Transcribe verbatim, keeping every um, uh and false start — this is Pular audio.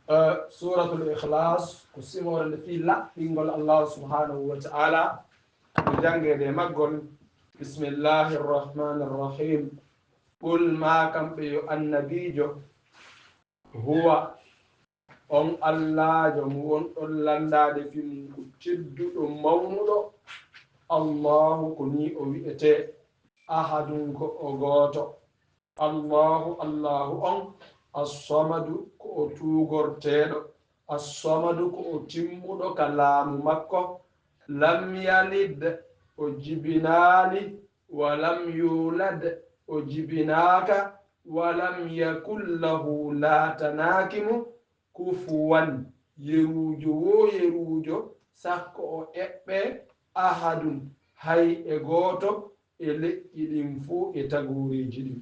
Eh, Suuratul Ikhlaas, ko simoore nde fii laɓɓingol Allaahu subhaanahu wa ta'aalaa, no janngeede e maggol. Bismillaahi rrahmaani rrahiim. Qul, maa kamɓe yo Annabiijo, huwa, on Allaajo mo wonɗon lanndaade fii mum ko tedduɗo mawnuɗo, Allaahu ko nii o wi'etee, ahadun ko o gooto. Allaahu, Allaahu on, As-Samadu ko o tuugorteeɗo, As-Samadu ko o timmuɗo ka laamu makko, lam yalid, o jibinaali, wa lam yuulad, o jibinaaka, wa lam yakun lahu, laatanaaki mo, kufuwan, yeruujo woo yeruujo, sah ko o eɓɓee, ahadun, hay e gooto, e leƴƴi ɗin fow e tagooreeji ɗin.